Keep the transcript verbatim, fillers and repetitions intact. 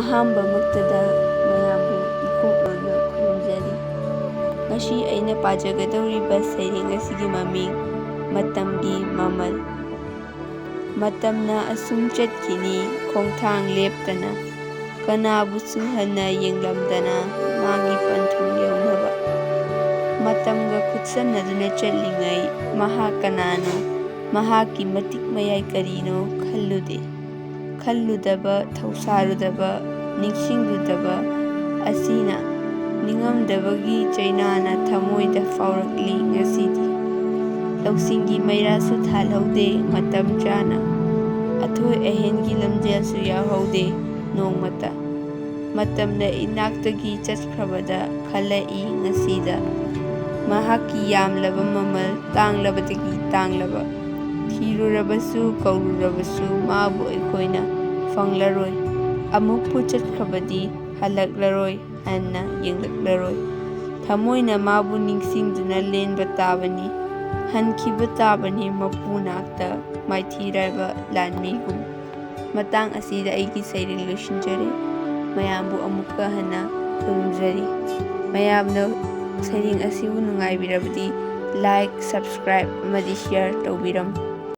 ꯑꯍꯥꯟꯕꯃꯛꯇꯗ ꯃꯌꯥꯝꯕꯨ ꯏꯀꯣꯛ ꯂꯣꯟꯅ ꯈꯨꯔꯨꯝꯖꯔꯤ꯫ ꯉꯁꯤ ꯑꯩꯅ ꯄꯥꯖꯒꯗꯧꯔꯤꯕ ꯁꯩꯔꯦꯡ ꯑꯁꯤꯒꯤ ꯃꯃꯤꯡ ꯃꯇꯝꯒꯤ ꯃꯃꯜ꯫ ꯃꯇꯝꯅ ꯑꯁꯨꯝ ꯆꯠꯈꯤꯅꯤ ꯈꯣꯡꯊꯥꯡ ꯂꯦꯞꯇꯅ, ꯀꯅꯥꯕꯨꯁꯨ ꯍꯟꯅ ꯌꯦꯡꯂꯝꯗꯅ ꯃꯥꯒꯤ ꯄꯟꯊꯨꯡ ꯌꯧꯅꯕ꯫ ꯃꯇꯝꯒ ꯈꯨꯠꯁꯝꯅꯗꯨꯅ ꯆꯠꯂꯤꯉꯩ ꯃꯍꯥꯛ ꯀꯅꯥꯅꯣ, ꯃꯍꯥꯛꯀꯤ ꯃꯇꯤꯛ ꯃꯌꯥꯏ ꯀꯔꯤꯅꯣ ꯈꯜꯂꯨꯗꯦ꯫ ꯈꯜꯂꯨꯗꯕ, ꯊꯧꯁꯥꯔꯨꯗꯕ, ꯅꯤꯡꯁꯤꯡꯂꯨꯗꯕ ꯑꯁꯤꯅ ꯅꯤꯡꯉꯝꯗꯕꯒꯤ ꯆꯩꯅꯥꯅ ꯊꯃꯣꯏꯗ ꯐꯥꯎꯔꯛꯂꯤ ꯉꯁꯤꯗꯤ꯫ ꯂꯧꯁꯤꯡꯒꯤ ꯃꯩꯔꯥꯁꯨ ꯊꯥꯜꯍꯧꯗꯦ ꯃꯇꯝ ꯆꯥꯅ, ꯑꯊꯣꯏ ꯑꯍꯦꯟꯒꯤ ꯂꯝꯖꯦꯜꯁꯨ ꯌꯥꯎꯍꯧꯗꯦ ꯅꯣꯡꯃꯇ꯫ ꯃꯇꯝꯅ ꯏꯅꯥꯛꯇꯒꯤ ꯆꯠꯈ꯭ꯔꯕꯗ ꯈꯜꯂꯛꯏ ꯉꯁꯤꯗ, ꯃꯍꯥꯛꯀꯤ ꯌꯥꯝꯂꯕ ꯃꯃꯜ, ꯇꯥꯡꯂꯕꯗꯒꯤ ꯇꯥꯡꯂꯕ꯫ ꯊꯤꯔꯨꯔꯕꯁꯨ ꯀꯧꯔꯨꯔꯕꯁꯨ ꯃꯥꯕꯨ ꯑꯩꯈꯣꯏꯅ ꯐꯪꯂꯔꯣꯏ꯫ ꯑꯃꯨꯛꯄꯨ ꯆꯠꯈ꯭ꯔꯕꯗꯤ ꯍꯜꯂꯛꯂꯔꯣꯏ, ꯍꯟꯅ ꯌꯦꯡꯂꯛꯂꯔꯣꯏ꯫ ꯊꯃꯣꯏꯅ ꯃꯥꯕꯨ ꯅꯤꯡꯁꯤꯡꯗꯨꯅ ꯂꯦꯟꯕ ꯇꯥꯕꯅꯤ꯫ ꯍꯟꯈꯤꯕ ꯇꯥꯕꯅꯤ ꯃꯄꯨ ꯅꯥꯛꯇ ꯃꯥꯏꯊꯤꯔꯕ ꯂꯥꯟꯃꯤꯒꯨꯝ꯫ ꯃꯇꯥꯡ ꯑꯁꯤꯗ ꯑꯩꯒꯤ ꯁꯩꯔꯦꯡ ꯂꯣꯏꯁꯤꯟꯖꯔꯦ꯫ ꯃꯌꯥꯝꯕꯨ ꯑꯃꯨꯛꯀ ꯍꯟꯅ ꯈꯨꯔꯨꯝꯖꯔꯤ꯫ ꯃꯌꯥꯝꯅ ꯁꯩꯔꯦꯡ ꯑꯁꯤꯕꯨ ꯅꯨꯡꯉꯥꯏꯕꯤꯔꯕꯗꯤ like, subscribe ꯑꯃꯗꯤ share ꯇꯧꯕꯤꯔꯝꯃꯨ꯫